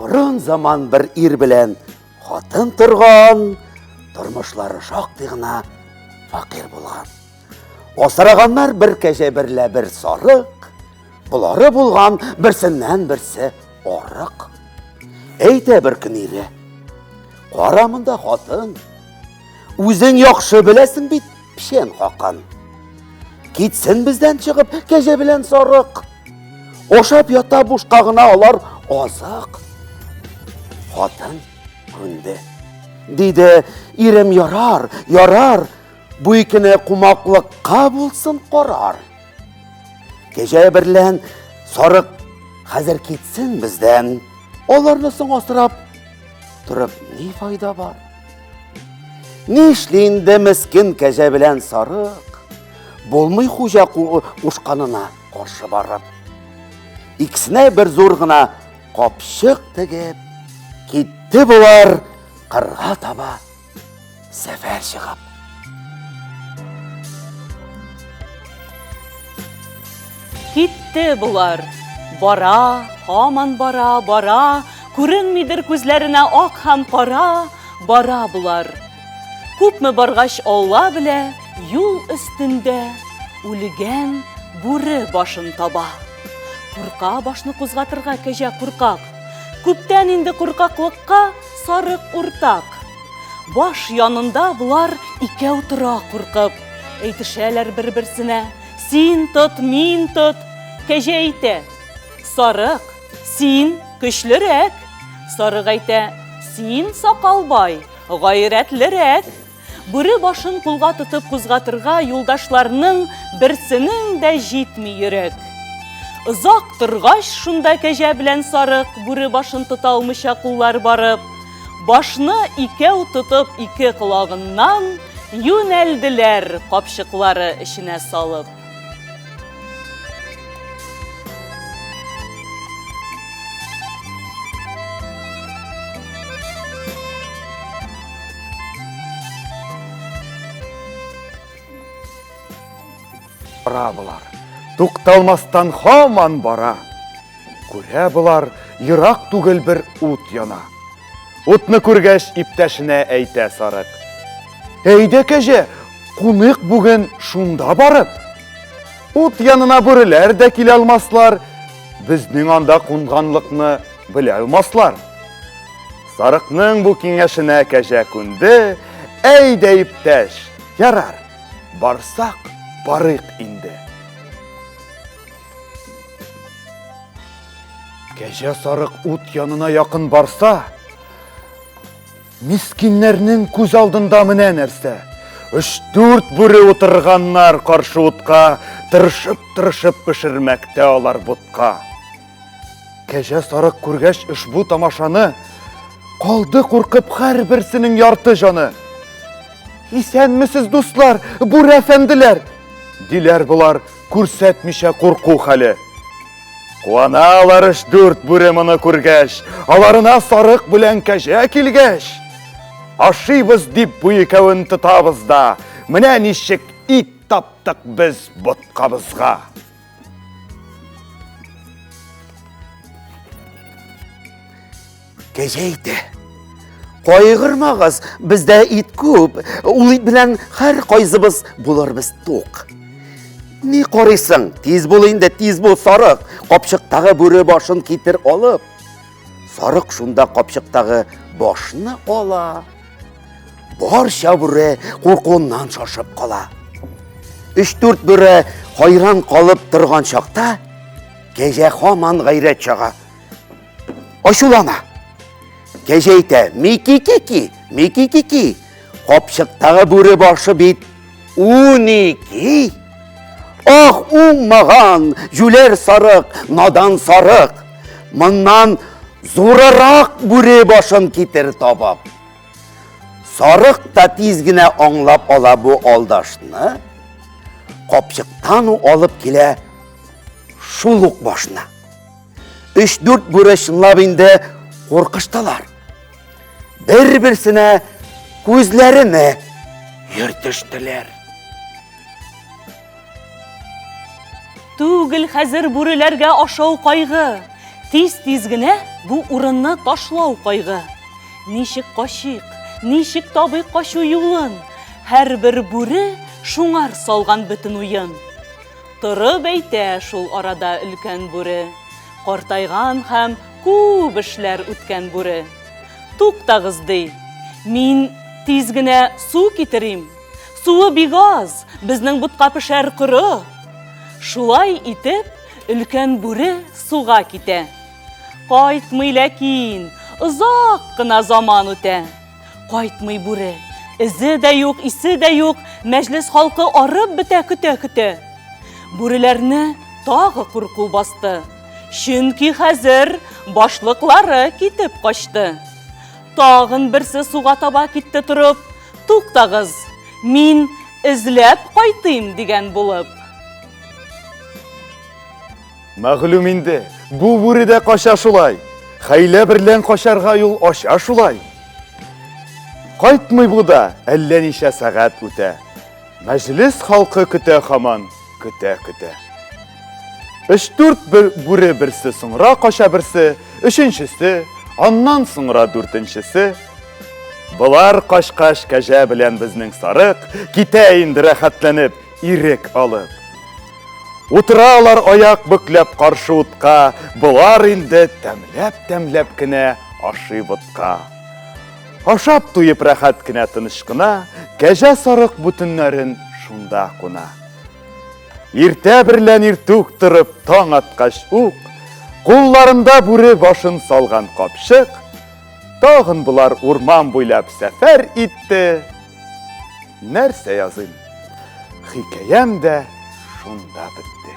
Борын заман бер ир белән хатын торган, тормышлары шактый гына факир булган. Асраганнар бер кәҗә берлә бер сарык, болары булган берсеннән берсе арык. Әйтә бер көн ире, кара монда хатын, үзең яхшы беләсең бит печән хакын. Китсен бездән чыгып кәҗә белән сарык. Ашап ята бушка гына алар азык. Хатын күнде. Диде, ирем ярар, ярар, бу икене кумаклыкка булсын карар. Кәҗә берлән сарык хәзер китсен бездән. Аларны соң асрап торып ни файда бар? Нишли инде мескен кәҗә белән сарык? Булмый хуҗа кушканына каршы барып. Икесенә бер зур гына капчык тегеп, китте болар кырга таба сәфәр чыгып. Китте болар. Бара, һаман бара, бара, күренмидер күзләренә ак һәм кара, бара болар. Күпме баргач Алла белә, юл өстендә үлгән бүре башын таба. Курка башны кузгатырга кәҗә куркак. Күптән инде куркаклыкка сарык уртак. Баш янында болар икәү тора куркып. Әйтешәләр бер-берсенә. Син тот, мин тот. Кәҗә әйтә. Сарык, син көчлерәк. Сарык әйтә, син сакалбай, гайрәтлерәк. Бүре башын кулга тотып кузгатырга юлдашларның берсенең дә җитми йөрәк. Озак торгач, шунда кәҗә белән сарык бүре башын тота алмыйча куллар барып, башны икәү тотып ике колагыннан юнәлделәр капчыклары эченә салып. Бара болар. Тукталмастан һаман бара. Күрә болар, ерак түгел бер ут яна. Утны күргәч, иптәшенә әйтә сарык. Әйдә, кәҗә, куныйк бүген шунда барып. Ут янына бүреләр дә килә алмаслар, безнең анда кунганлыкны белә алмаслар. Сарыкның бу киңәшенә кәҗә күнде, әйдә, иптәш, ярар, барсак, барыйк инде. Кәҗә сарык ут янына якын барса, мискиннәрнең күз алдында менә нәрсә. Өч-дүрт бүре утырганнар каршы утка, тырышып-тырышып пешермәктә алар ботка. Кәҗә сарык күргәч ошбу тамашаны, калды куркып һәрберсенең ярты җаны. Исәнмесез, дуслар, бүре әфәнделәр! Диләр болар, күрсәтмичә курку хәле. Куаналар өч-дүрт бүре моны күргәч, аларына сарык белән кәҗә килгәч. Ашыйбыз дип бу икәвен тотабыз да, менә ничек ит таптык без боткабызга. Кәҗә әйтә. Кайгырмагыз, бездә ит күп. Ул ит белән һәр кайсыбыз булырбыз тук. Ни карыйсың? Тиз бул инде, тиз бул, сарык. Капчыктагы бүре башын китер алып. Сарык шунда капчыктагы башны ала. Барча бүре куркуыннан шашып кала. Өч-дүрт бүре хайран калып торган чакта, кәҗә һаман гайрәт чага. Ачулана. Кәҗә әйтә, мики-кики, мики-кики, капчыктагы бүре башы бит 12. Ах, уңмаган, җүләр сарык, надан сарык. Моннан зурырак бүре башын китер табып. Сарык та тиз генә аңлап ала бу алдашны. Капчыктан ук алып килә шул ук башны. Өч-дүрт бүре чынлап инде куркыштылар. Бер-берсенә күзләрене йөртештеләр. Түгел хәзер бүреләргә ашау кайгы. Тиз-тиз генә бу урынны ташлау кайгы. Ничек качыйк, ничек табыйк качу юлын? Һәрбер бүре шуңар салган бөтен уен. Торып әйтә шул арада өлкән бүре, Картайган һәм күп эшләр үткән бүре. Туктагыз, ди, мин тиз генә су китерим. Суы бик аз, безнең ботка пешәр коры. Шулай итеп, өлкән бүре суга китә. Кайтмый ләкин, озак кына заман үтә. Кайтмый бүре. Эзе дә юк, исе дә юк, мәҗлес халкы арып бетә көтә-көтә. Бүреләрне тагы курку басты. Чөнки хәзер башлыклары китеп качты. Тагын берсе суга таба китте торып, туктагыз, мин эзләп кайтыйм дигән булып. Мәгълүм инде, бу бүре дә кача шулай. Хәйлә берлән качарга юл ача шулай. Кайтмый бу да, әллә ничә сәгать үтә. Мәҗлес халкы көтә хаман, көтә-көтә. Өч-дүрт бер бүре берсе соңра кача берсе, өченчесе, аннан соңра дүртенчесе. Болар качкач кәҗә белән безнең сарык китә инде рәхәтләнеп, ирек алып. Утыралар аяк бөкләп каршы утка, болар инде тәмләп-тәмләп кенә ашый ботка. Ашап туеп рәхәт кенә тыныч кына, кәҗә сарык бу төннәрен шунда куна. Иртә берлән иртүк торып таң аткач ук, кулларында бүре башын салган капчык, тагын болар урман буйлап сәфәр итте. Нәрсә языйм? Хикәям дә шунда бетте.